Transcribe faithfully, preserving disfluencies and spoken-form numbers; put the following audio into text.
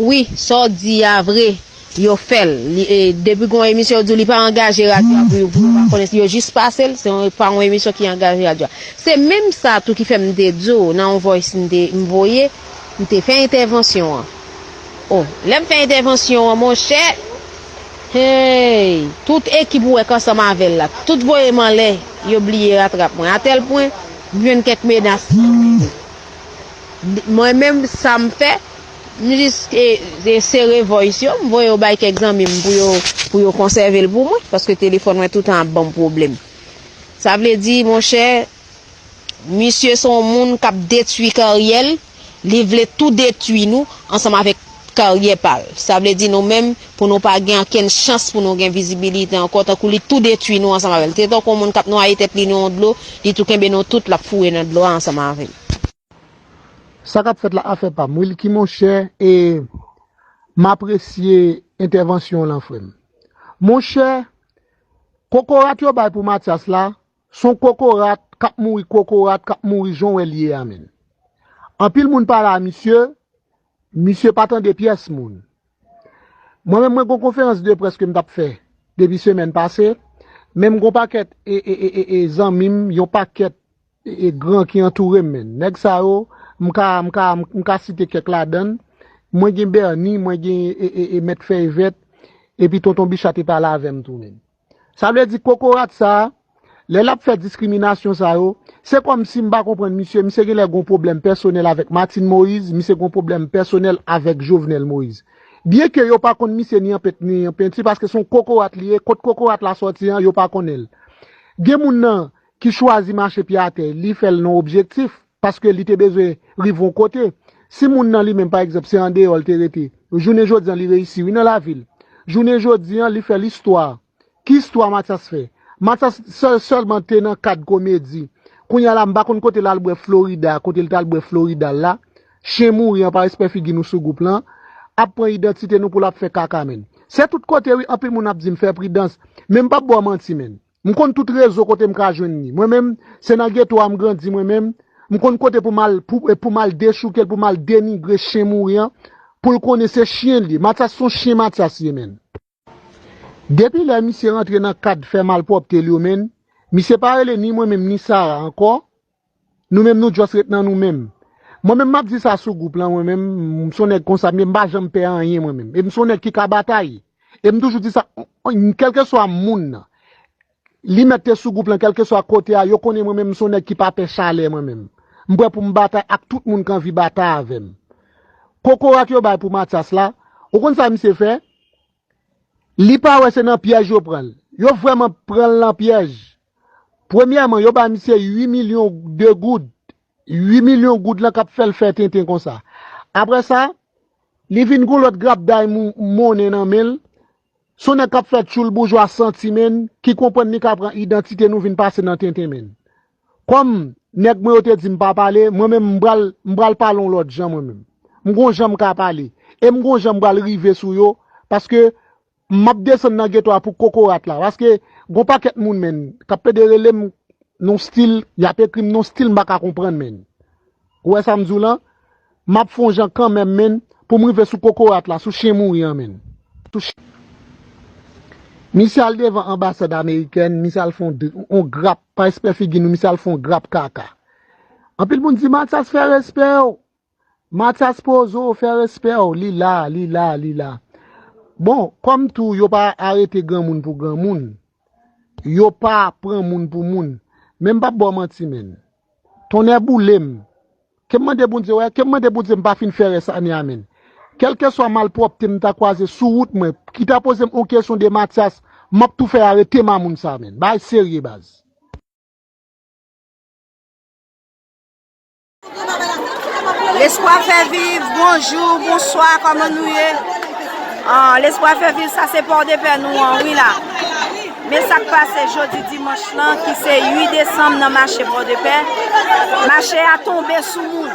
Wi, sa w di a vre, yo fè l. Li, e, depi gon emisyon yo di w li pa angaje radyo a pou yo, pou yo pa konnen, yo jis pase l, se yon, pa yon emisyon ki angaje radyo a. Se menm sa tou ki fè m te di w nan yon voice m te, m voye, m te fè entèvansyon an. O, lè m fè entèvansyon an, monchè, hey, tout ekip ou wè k ansanm avè l la, tout voye m anlè, yo bliye ratrap mwen. Atèl pwen, m jwenn kèk menas. Mwen menm, sa m fè, m jis, e, e, sere voice yo, m voye yo bay kèk zanmi m pou yo, pou yo konsève l pou mwen, paske telefòn mwen toutan ap ban m pwoblèm. Sa vle di, monchè, misye se yon moun k ap detwi karyè l, li vle tou detwi nou ansanm avèk karyè pa l. Sa vle di nou menm, pou nou pa gen okenn chans pou nou gen vizibilite ankò, tankou li tou detwi nou ansanm avè l. Se tankou yon moun k ap nwaye tèt li nan yon dlo, li tou kenbe nou tout, l ap foure nan dlo a ansanm avè n. Sa k ap fèt la afè pa m. Wilky monchè, e m apresye entèvansyon w lan frè m. Monchè, kokorat yo bay pou Mathias la, s on kokorat k ap mouri, kokorat k ap mouri jan w wè l ye a menn. Anpil moun pale a misye, misye pa tande pyès moun. Mwen menm mwen gon konferans de près ke m t ap fè depi semèn pase, men m gon pakèt e, e, e, e, e zanmi m, yon pakèt e, e, gran ki antoure m, menn. Nèg sa yo, m ka, m ka, m ka site kèk ladan l. Mwen gen Bernie, mwen gen e, e, e, Mèt Fèy Vèt, epi Tonton Bicha te pale avè m tou, menn. Sa vle di kokorat sa a, lè l ap fè diskriminasyon sa yo, se kòmsi m pa konprann misye, misye genlè gon pwoblèm pèsonèl avèk Martine Moïse, misye gon pwoblèm pèsonèl avèk Jovenel Moïse. Byenke yo pa konn misye ni an pent ni an penti, paske se yon kokorat li ye, kot kokorat la sòti an, yo pa konnen l. Gen moun nan ki chwazi mache pye atè, li fè l nan objektif, paske li te bezwen rive yon kote. Si moun nan li menm, pa egzanp, se andeyò l te rete, jounen jodi an li reyisi wi nan lavi l. Jounen jodi an li fè listwa. Ki istwa Mathias fè? Mathias sèl, sèlman te nan kad komedi. Kounye a la, m pa konn kote l al bwè Florida, kote l t al bwè Florida l la. Chen mouri an pa respè figi nou sou gwoup lan. Ap pran idantite nou pou l ap fè kaka menn. Se tout kote wi, anpil moun ap di m fè pridans. Men m p ap ba w manti menn. M konn tout rezo kote m ka jwenn li. Mwen menm, se nan geto a m grandi mwen menm. M konn kote pou m al, pou, pou m al dechouke l, pou m al denigre chen mouri an, pou l konnen se chen l ye. Mathias se yon chen Mathias ye menn. Depi lè misye rantre nan kad fè malpwòpte l yo menn, misye pa rele ni mwen menm ni Sara ankò. Nou menm nou just ret nan nou menm. Mwen menm m ap di sa sou gwoup lan, mwen menm, m se yon nèg konsa, men m pa janm pè anyen mwen menm. E m se yon nèg ki ka batay. E m toujou di sa, kèlkeswa moun nan, li mèt te sou gwoup lan, kèlkeswa kote a, yo konnen mwen menm m se yon nèg ki pa pè chalè mwen menm. M prè pou m batay ak tout moun k anvi batay avè m. Kokorat yo bay pou Mathias la, ou konn sa misye fè? Li pa wè se nan pyèj yo pran l. Yo vrèman pran l nan pyèj. Premyèman, yo ba misye uit milyon de goud. Uit milyon goud lan k ap fè l fè tenten konsa. Apre sa, li vin gon lòt grapday mou- monnen nan men l. Se yon nèg k ap fè tchoul boujwa santi menn, ki konprann li ka pran idantite nou vin pase nan tenten menn. Kòm nèg mwen yo te di m pa pale, mwen menm m pral, m pral pale yon lòt jan mwen menm. M gon jan m ka pale. E m gon jan m pral rive sou yo, paske m ap desann nan geto a pou kokorat la. Paske gon pakèt moun menn, k ap pede rele m nan yon stil, y ap ekri m nan yon stil m pa ka konprann menn. Ou wè sa m di w lan? M ap fè yon jan kanmenm menn, pou m rive sou kokorat la, sou chen mouri an menn. Sou ch- Misye al devan anbasad amerikèn, misye al fè yon, yon grap, pa respè figi nou, misye al fè yon grap kaka. Anpil moun di Mathias fè respè w. Mathias poze w, fè respè w, li la, li la, li la. Bon, kòm tou yo pa arete granmoun pou granmoun, yo pa pran moun pou moun. Men m p ap ba w manti menn. Tonnè boule m. Ke m mande Bondye, wè, ke m mande Bondye m pa fin fè rès ane a menn. Kèlkeswa malpwòpte m ta kwaze sou wout mwen, ki ta poze m yon kesyon de Mathias, m ap tou fè arete mamoun sa menn. Bagay serye baz. Lespwa fè viv, bonjou, bonswa, kòman nou ye? Ah, Lespwa fè viv, sa se Pòdepè nou an, wi la. Men sa k pase jodi dimanch lan, ki se uit desanm nan mache Pòdepè. Mache a tonbe sou moun.